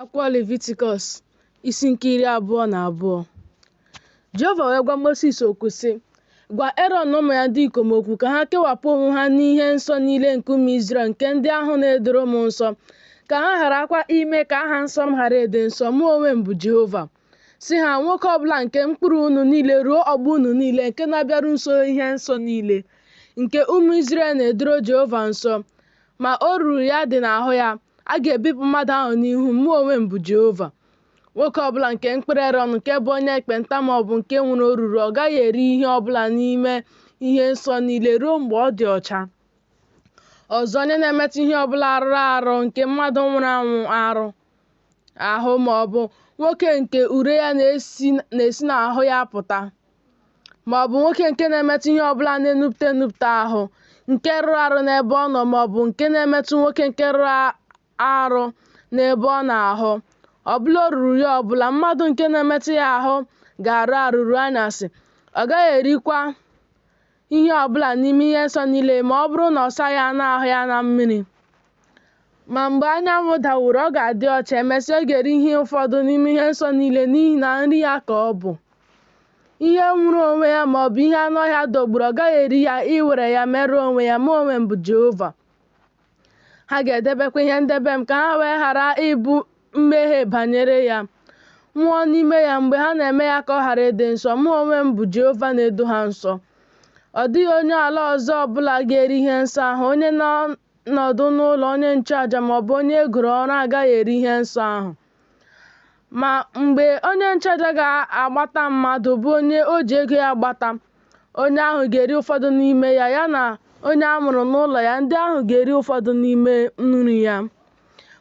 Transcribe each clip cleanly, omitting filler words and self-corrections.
Akwụkwọ Levitikọs isi nke 22. Jehova wee gwa Mosis okwu sị, Gwa Erọn na ụmụ ya ndị ikom okwu ka ha kewapụ onwe ha n'ihe nsọ niile nke ụmụ Izrel nke ndị ahụ na-edoro m nsọ, ka ha gharakwa ime ka aha nsọ m ghara ịdị nsọ. Mụ onwe m bụ Jehova. Sị ha, Nwoke ọ bụla nke mkpụrụ unu niile ruo ọgbọ unu niile nke na-abịaru nso ihe nsọ niile nke ụmụ Izrel na-edoro Jehova nsọ, ma oruru ya dị n'ahụ ya, a ga-ebipụ mmadụ ahụ n'ihu m, mụ onwe m bụ Jehova. Nwoke ọbụla nke mkpụrụ Erọn nke bụ onye ekpenta ma ọ bụ nke nwere oruru, ọ gaghị eri ihe ọbụla n'ime ihe nsọ niile ruo mgbe ọ dị ọcha. Ọzọ, onye na-emetụ ihe ọbụla rụrụ arụ nke mmadụ nwụrụ anwụ arụ ahụ ma ọ bụ nwoke nke ure ya na-esi n'ahụ ya pụta, ma ọ bụ nwoke nke na-emetụ ihe ọbụla na-enupụta enupụta ahụ, nke rụrụ arụ n'ebe ọ nọ ma ọ bụ nke na-emetụ nwoke nke rụrụ arụ n'ebe ọ nọ ahụ, ọbụla oruru ya ọbụla, mmadụ nke na-emetụ ya ahụ ga-arụ arụ ruo anyasị. Ọ gaghị erikwa ihe ọbụla n'ime ihe nsọ niile ma ọ bụrụ na ọ saghị anụ ahụ ya na mmiri. Ma mgbe anyanwụ daworo, ọ ga-adị ọcha, emesịa ọ ga-eri ihe ụfọdụ n'ime ihe nsọ niile n'ihi na nri ya ka ọ bụ. Ihe nwụrụ onwe ya ma ọ bụ ihe anụ ọhịa dọgburu, ọ gaghị eri ya iwere ya merụọ onwe ya. Mụ onwe m bụ Jehova. Ha ga-edebekwa ihe ndebe m ka ha wee ghara ibu mmehie banyere ya, nwụọ n'ime ya mgbe ha na-eme ya ka ọ ghara ịdị nsọ. Mụ onwe m bụ Jehova na-edo ha nsọ. Ọ dịghị onye ala ọzọ ọbụla ga-eri ihe nsọ ahụ. Onye na-anọdụ n'ụlọ onye nchụaja ma ọ bụ onye e goro ọrụ agaghị eri ihe nsọ ahụ. Ma mgbe onye nchụaja ga-agbata mmadụ bụ onye o ji ego ya gbata, onye ahụ ga-eri ụfọdụ n'ime ya, ya na onye a mụrụ n'ụlọ ya, ndị ahụ ga-eri ụfọdụ n'ime nri ya.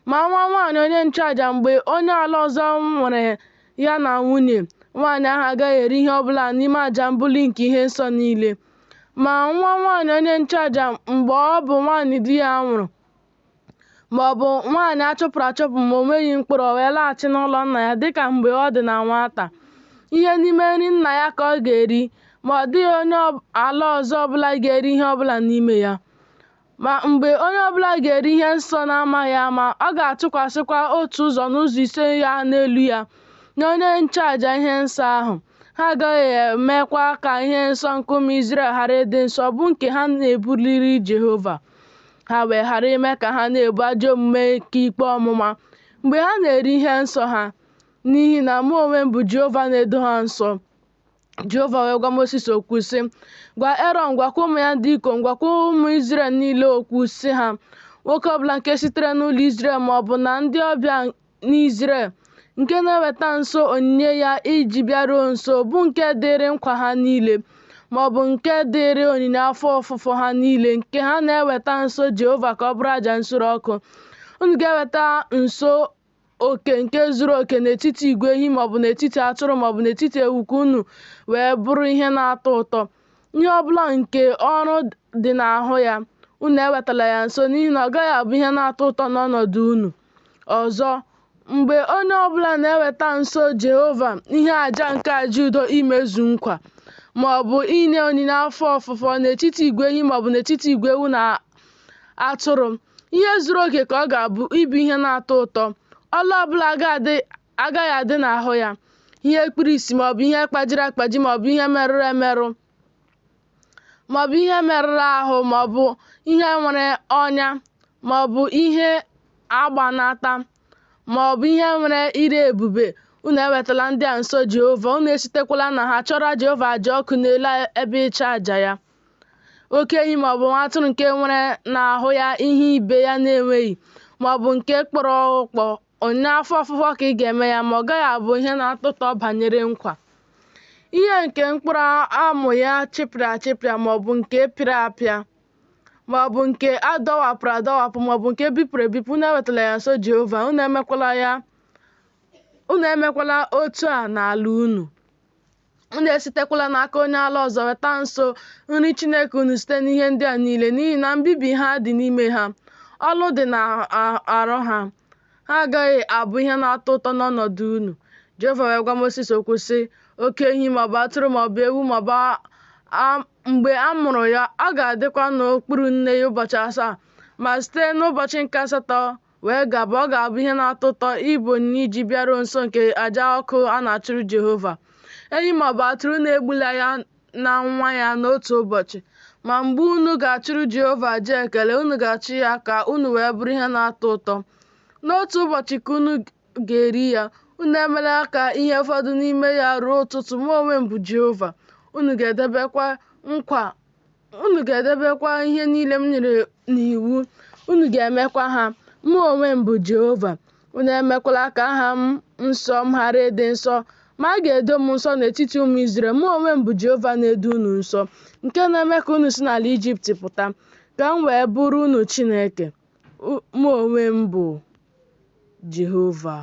Ma nwa nwaanyị onye nchụaja, mgbe onye ala ọzọ nwere ya na nwunye, nwaanyị ahụ agaghị eri ihe ọ bụla n'ime aja mbuli nke ihe nsọ niile. Ma nwa nwaanyị onye nchụaja, mgbe ọ bụ nwaanyị di ya nwụrụ, ma ọ bụ nwaanyị a chụpụrụ achụpụ ma o nweghị mkpụrụ, o wee laghachi n'ụlọ nna ya dịka mgbe ọ dị na nwata, ihe n'ime nri nna ya ka ọ ga-eri, ma ọ dịghị onye ala ọzọ ọbụla ga-eri ihe ọbụla n'ime ya. Ma mgbe onye ọbụla ga-eri ihe nsọ na-amaghị ama, ọ ga-atụkwasịkwa otu ụzọ n'ụzọ ise ya n'elu ya, nye onye nchụaja ihe nsọ ahụ. Ha agaghị emekwa ka ihe nsọ nke ụmụ Izrel ghara ịdị nsọ, bụ nke ha na-ebuliri Jehova. Ha wee ghara ime ka ha na-ebu ajọ omume nke ikpe ọmụma mgbe ha na-eri ihe nsọ ha, n'ihi na mụ onwe m bụ Jehova na-edo ha nsọ. Jehova wee gwa Mosis okwu sị, Gwa Erọn, gwakwa ụmụ ya ndị ikom, gwakwa ụmụ Izrel niile okwu sị ha, Nwoke ọbụla nke sitere n'ụlọ Izrel ma ọ bụ na ndị ọbịa n'Izrel nke na-eweta nso onyinye ya iji bịaruo nso, bụ nke dịịrị nkwa ha niile, ma ọ bụ nke dịịrị onyinye afọ ofufo ha niile nke ha na-eweta nso Jehova ka ọ bụrụ aja nsure ọkụ. Unu ga-eweta nso oke nke zuru oke n'etiti igwe ehi maọbụ n'etiti atụrụ maọbụ n'etiti ewu ka unu wee bụrụ ihe na-atọ ụtọ. Ihe ọbụla nke ọrụ dị n'ahụ ya, unu ewetala ya nso n'ihi na ọ gaghị abụ ihe na-atọ ụtọ n'ọnọdụ unu. Ọzọ, mgbe onye ọbụla na-eweta nso Jehova ihe aja nke aja udo imezu nkwa, ma ọ bụ inye onyinye afọ ofufo n'etiti igwe ehi ma ọ bụ n'etiti igwe ewu na atụrụ, ihe zuru oke ka ọ ga-abụ ịbụ ihe na-atọ ụtọ. Ọlụ ọbụla agaghị adị n'ahụ ya. Ihe kpuru isi ma ọ bụ ihe kpajiri akpaji ma ọ bụ ihe merụrụ emerụ ma ọ bụ ihe merụrụ ahụ ma ọ bụ ihe nwere ọnya ma ọ bụ ihe agba na-ata ma ọ bụ ihe nwere ire ebube, unu ewetala ndị a nso Jehova, unu esitekwala na ha chụọrọ Jehova aja ọkụ n'elu ebe ịchụ aja ya. Oke ehi ma ọ bụ nwa atụrụ nke nwere n'ahụ ya ihe ibe ya na-enweghị, ma ọ bụ nke kpọrọ ụkpọ, onyinye afọ ofufo ka ị ga-eme ya, ma ọ gaghị abụ ihe na-atọ ụtọ banyere nkwa. Ihe nke mkpụrụ amụ ya chịpịara achịpịa ma ọ bụ nke pịrị apịa, ma ọ bụ nke a dọwapụrụ adọwapụ ma ọ bụ nke e bipụrụ ebipụ, unu ewetala ya nso Jehova, unu emekwala otu a n'ala unu. Unu esitekwala n'aka onye ala ọzọ weta nso nri Chineke unu site n'ihe ndị a niile, n'ihi na mbibi ha dị n'ime ha, ọlụ dị n'arụ ha. Ha agaghị abụ ihe na-atọ ụtọ n'ọnọdụ unu. Jehova wee gwa Mosis okwu sị, Oke ehi maọbụ atụrụ maọbụ ewu maọbụ mgbe a mụrụ ya, ọ ga-adịkwa n'okpuru nne ya ụbọchị asaa, ma site n'ụbọchị nke asatọ wee gaba. Ọ ga-abụ ihe na-atọ ụtọ ịbụ onyinye iji bịaruo nso nke aja ọkụ a na-achụrụ Jehova. Ehi ma ọ bụ atụrụ unu egbula ya na nwa ya n'otu ụbọchị. Ma mgbe unu ga-achụrụ Jehova aja ekele, unu ga-achụ ya ka unu wee bụrụ ihe na-atọ ụtọ. N'otu ụbọchị ka unu ga-eri ya. Unu emela ka ihe fọdụ n'ime ya ruo ụtụtụ. Mụ onwe m bụ Jehova. Unu ga-edebekwa nkwa unu ga-edebekwa ihe niile m nyere n'iwu, unu ga-emekwa ha. Mụ onwe m bụ Jehova. Unu emekwala ka aha m nsọ m ghara ịdị nsọ, ma a ga-edo m nsọ n'etiti ụmụ Izrel. Mụ onwe m bụ Jehova na-edo unu nsọ, nke na-eme ka unu si n'ala Ijipt pụta, ka m wee bụrụ unu Chineke. Mụ onwe m bụ Jehova.